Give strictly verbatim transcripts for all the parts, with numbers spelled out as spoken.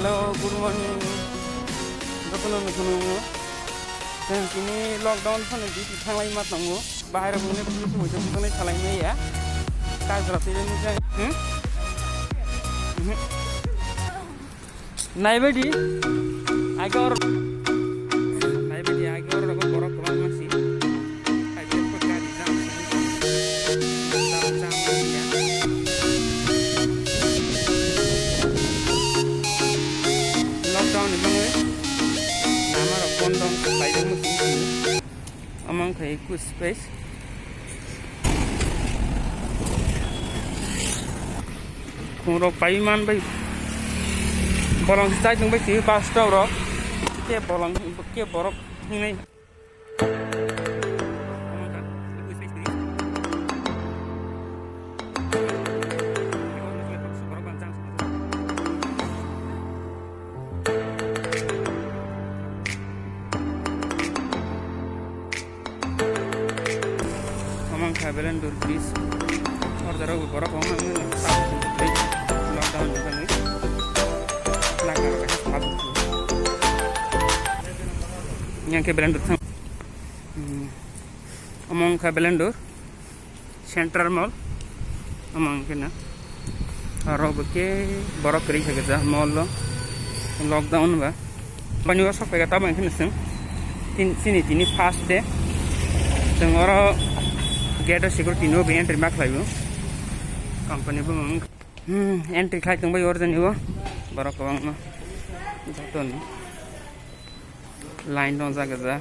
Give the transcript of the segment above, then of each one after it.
Hello, good morning. Jotono no khunu. Chwng tini lockdown phano duty thanglai ma tongo. Bahai rok mune police bai tong thanglai salai maya. Kajra twi mujang. Hmm? Mhm. Naibaidi agor. Naibaidi agor rogo borok kwbangma si. Hai khe kok gari jam sini. Jam jam ya. Lockdown ni bagwi lama rok bondo khlai jagma sini. Omo wngkha eku space. Khungrok pai man bai. Bolong chai tong bai si bus stop rok. Ke bolong ke borok hingnai. Omo wngkha Belundur bridge. Order o borok kwbangma wngwi lockdown ni bagwi. Yang khe Belundur thang. Hmm. Omo wngkha Belundur. Central Mall, omo wngkhe na. Aro bo khe borok kwrwi kha kisa mall o, lockdown ba. Bani o sok paikha tamo wngkhe na chwng. Tin, chini tini first day. Chwng oro gate o security no bo entry ma khlai o. Company bo wng-, hmm, entry khlai tong bai o jani o. Borok kwbangma. Joto ni. Line dong jaga ja.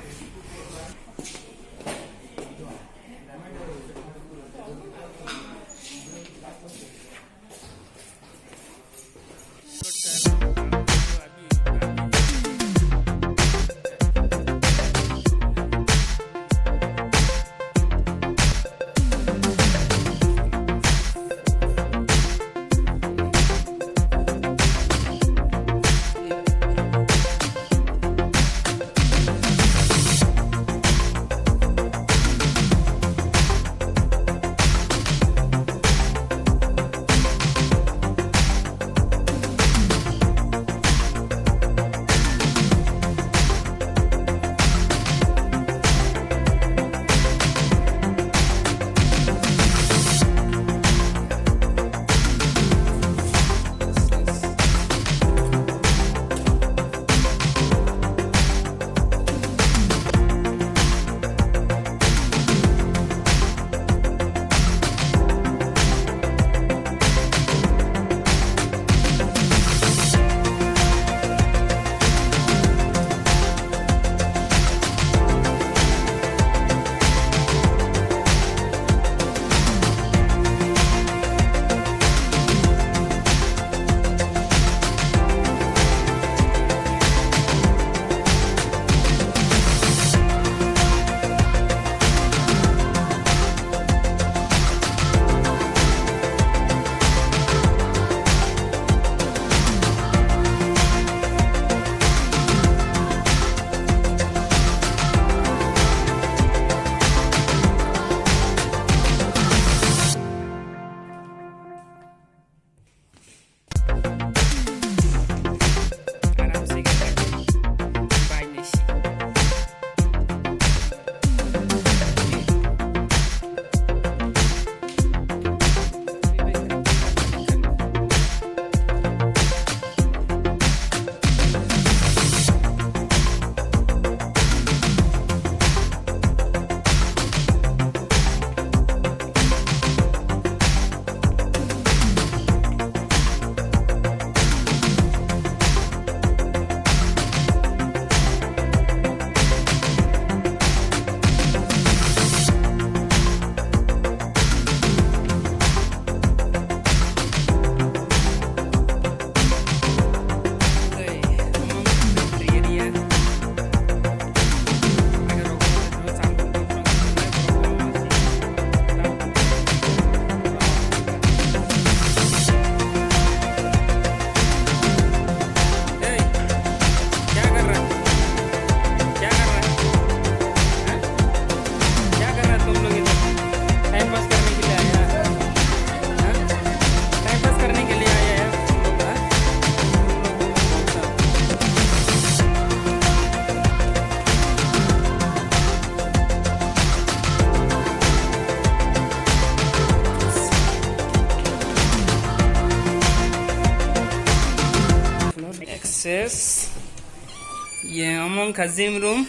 Ye, omo wngkha gym room.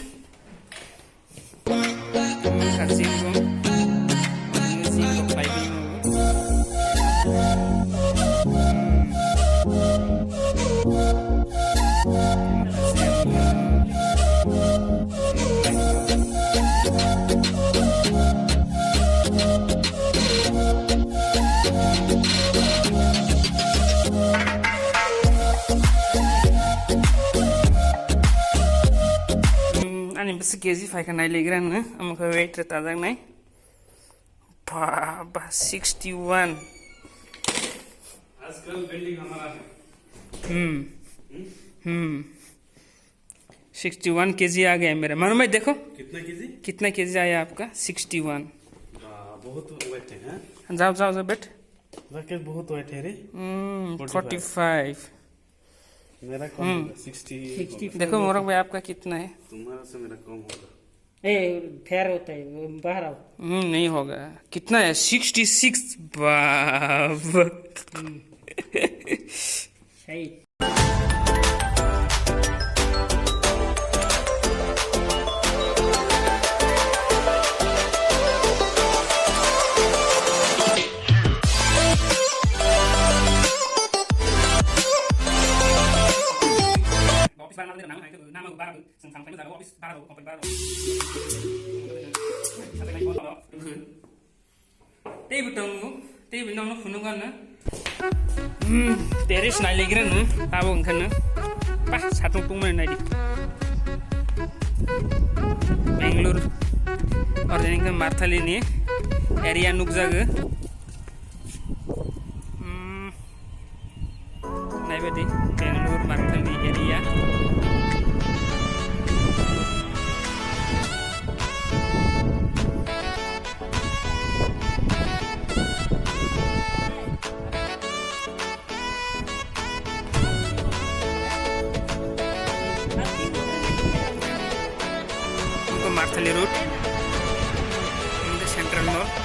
Omo wngkha gym room. Gym rok khlai di. Hmm, ani bwswk K G phaikha nailegra nw, omo khe weight rw tajaknai. Ba, ba, sixty one. आजकल building हमारा है। Hmm. Hmm? Hmm. Sixty one KG आ गया मेरा। मनु भाई, देखो। कितना केजी? कितना केजी आया आपका? Sixty one. वाह, बहुत वेट है, हाँ? जाओ, जाओ, जाओ, बैठ। राकेश, बहुत वेट है रे। Hmm, forty five. Forty five. मेरा कम हम्म। होगा, सिक्सटी। Sixty five. देखो, मोरक भाई, आपका कितना है? तुम्हारा से मेरा कम होगा। ए, फेयर होता है, वो बाहर आओ। Hmm, नहीं होगा। कितना है? Sixty six. बाप। Hmm. सही। Tei bo tongo, tei bo nokno phunuk ano. Hmm, terrace nailegra no, abo wngkha no. Pah, satung tungmani naidi. Bangalore, oro wngkha Marthali ni area nukjago. Hmm. Naibadi, Bangalore, Marthali area. Marthali Road, Central Mall.